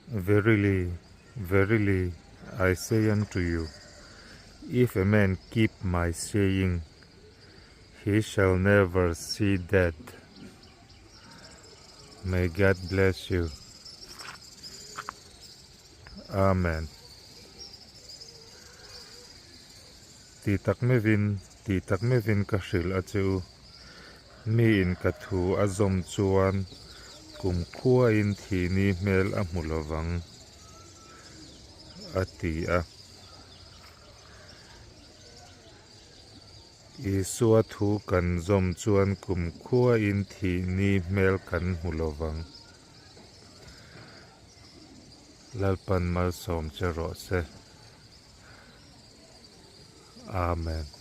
Verily, verily, I say unto you, if a man keep my saying, he shall never see death. May God bless you. Amen. Ti tak meuhin, ti tak meuhin ka hrilh a che u. Miin ka thu a zawm chuan kum khuain thihni hmel a hmu lovang, a ti a. Isua thu kan zawm chuan kum khuain thihni hmel kan hmu lovang. Lalpan malsawm che rawh se. Amen.